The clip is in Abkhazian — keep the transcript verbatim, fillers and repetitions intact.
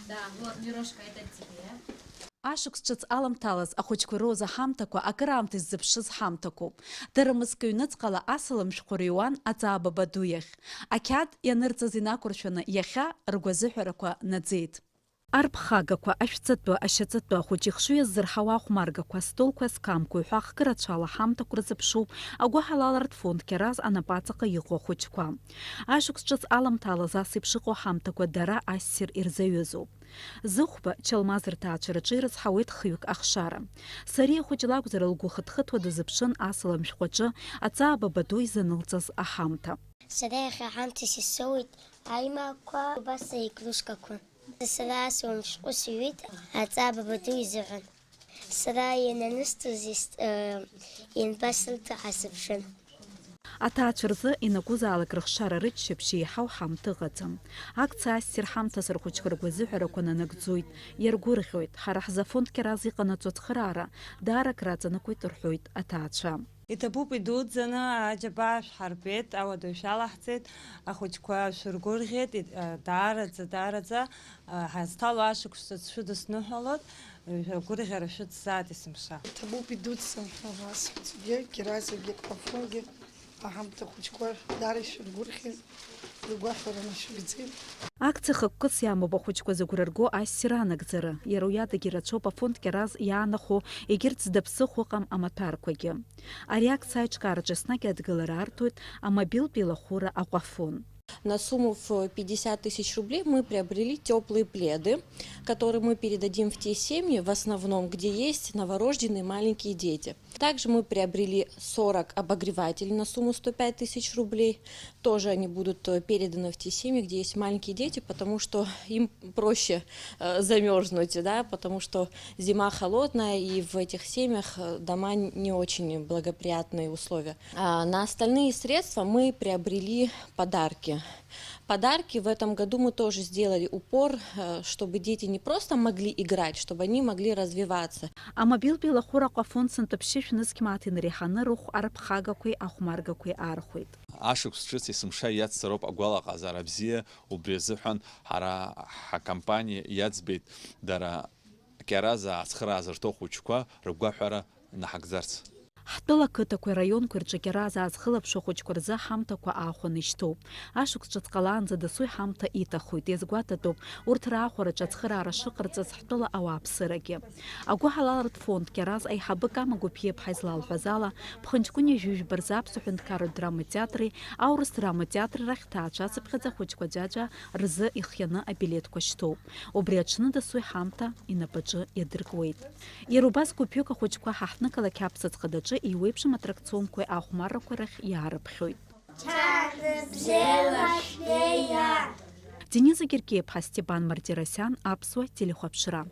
Да, вот, Мирошка, это тебе. Ашықәс ҿыц аламҭалаз ахәыҷқәа роуз аҳамҭақәа акыраамҭа иззыԥшыз ҳамҭақәоуп. Дара мызкы ҩныҵҟала асалам шәҟәы рыҩуан Аҵаа Бабаду иахь. Ақьаад ианырҵаз инақәыршәаны иахьа ргәазыҳәарақәа наӡеит. Арԥхагақәа, ашәҵатәы, ашьаҵатәы, ахәыҷы ихшыҩ аззырҳауа ахәмаргақәа, астолқәеи асқамқәеи ҳәа ахкырацәала ҳамҭақәа рзыԥшуп агәыҳалалратә фонд Кьараз анапаҵаҟа иҟоу ахәыҷқәа. Ашықәс ҿыц аламҭалаз ас еиԥш ыҟоу ҳамҭақәа дара ассир ирзаҩызоуп. Зыхәба, Чалмаз рҭаацәараҿы ирызҳауеит хҩык ахшара. Сариа хәыҷ лакәзар, лгәы хыҭхыҭуа дазыԥшын асалам шәҟәаҿы Аҵаа Бабаду изанылҵаз аҳамҭа. Сара иахьа ҳамҭас исоуит аимакқәа, убас аигрушкақәа. Сара асалам шәҟәы сыҩит Аҵаа Бабаду изыҳәан. Сара иананысҵоз ис-, э, ианбасырҭо ҳасыԥшын. Аҭаацәа рзы ианакәызаалак рыхшара рыччаԥшь еиҳау ҳамҭа ыҟаӡам. Акциа ассир ҳамҭас рхәыҷқәа ргәазыҳәарақәа нанагӡоит, иаргәырӷьоит, ҳара ҳзы афонд Кьараз иҟанаҵо ацхыраара даара акраҵанакуеит рҳәоит аҭаацәа. Иҭабуп идуӡӡаны, аџьабаа шәҳарбеит, ауадаҩ шәалаҳҵеит, ахәыҷқәа шәыргәырӷьеит, и-, а, даараӡа, даараӡа, а, ҳазҭало ашықәс ҿыц шәыдысныҳәалоит, шәгәырӷьара шәыцзаат есымша. Иҭабуп идуӡӡан ҳәа уасҳәаӡогьы, Кьаразгьы, Кәафунгьы, аҳамҭа хәыҷқәа дара ишәыргәырӷьеит, ргәаҳәара нашәыгӡеит. Акциа хықәкыс иамоуп ахәыҷқәа зыгәра рго ассир анагӡара. Иара уи адагьы ирацәоуп афонд Кьараз иаанахәо, егьырҭ зда ԥсыхәа ыҟам амаҭәарқәагьы. Ари акциа аиҿкаараҿы еснагь адгылара арҭоит амобилтә еилахәыра Аҟәафон. На сумму в пятьдесят тысяч рублей мы приобрели тёплые пледы, которые мы передадим в те семьи, в основном, где есть новорожденные маленькие дети. Также мы приобрели сорок обогревателей на сумму сто пять тысяч рублей. Тоже они будут, э, переданы в те семьи, где есть маленькие дети, потому что им проще, э, замёрзнуть, да, потому что зима холодная, и в этих семьях, э, дома не очень благоприятные условия. А на остальные средства мы приобрели подарки. Подарки в этом году мы тоже сделали упор, э, чтобы дети не просто могли играть, чтобы они могли развиваться. Амобилтә еилахәыра Аҟәафон сынтәа ԥшьышә нызқь мааҭ инареиҳаны рыхә арԥхагақәеи ахәмаргақәеи аархәеит. Ашықәс ҿыц есымша иацҵароуп агәалаҟазаара бзиа, убри азыҳәан ҳара ҳакомпаниа иаӡбеит дара Кьаразаа ацхыраара зырҭо ахәыҷқәа ргәаҳәара наҳагӡарц. Ҳтәыла ақыҭақәеи араионқәеи рҿы Кьаразаа зхылаԥшуа ахәыҷқәа рзы ҳамҭақәа аахәаны ишьҭоуп. Ашықәс ҿыц ҟалаанӡа дасу иҳамҭа иҭахоит, иазгәаҭатәуп урҭ раахәараҿы ацхыраара шыҟарҵаз ҳтәыла ауааԥсырагьы. Агәыҳалалратә фонд Кьараз аиҳабы Кама Гәыԥиаԥҳа излалҳәаз ала, ԥхынҷкәын ҩажәи жәба рзы Аԥсуа ҳәынҭқарратә драматеатри аурыс драматеатри рахь ҭаацәацыԥхьаӡа ахәыҷқәа ӡәаӡәа рзы ихианы абилеҭқәа шьҭоуп. Убри аҽны дасу иҳамҭа инапаҿы иадыркуеит. Иара убас гәыԥҩык ахәыҷқәа ҳаҳҭнықалақь Аԥсаӡ Хадаҿы еиуеиԥшым атракционқәеи ахәмаррақәеи рахь иаарыԥхьоит. Дениза Гергиаԥҳа, Степан Мартиросиан, Аԥсуа телехәаԥшра.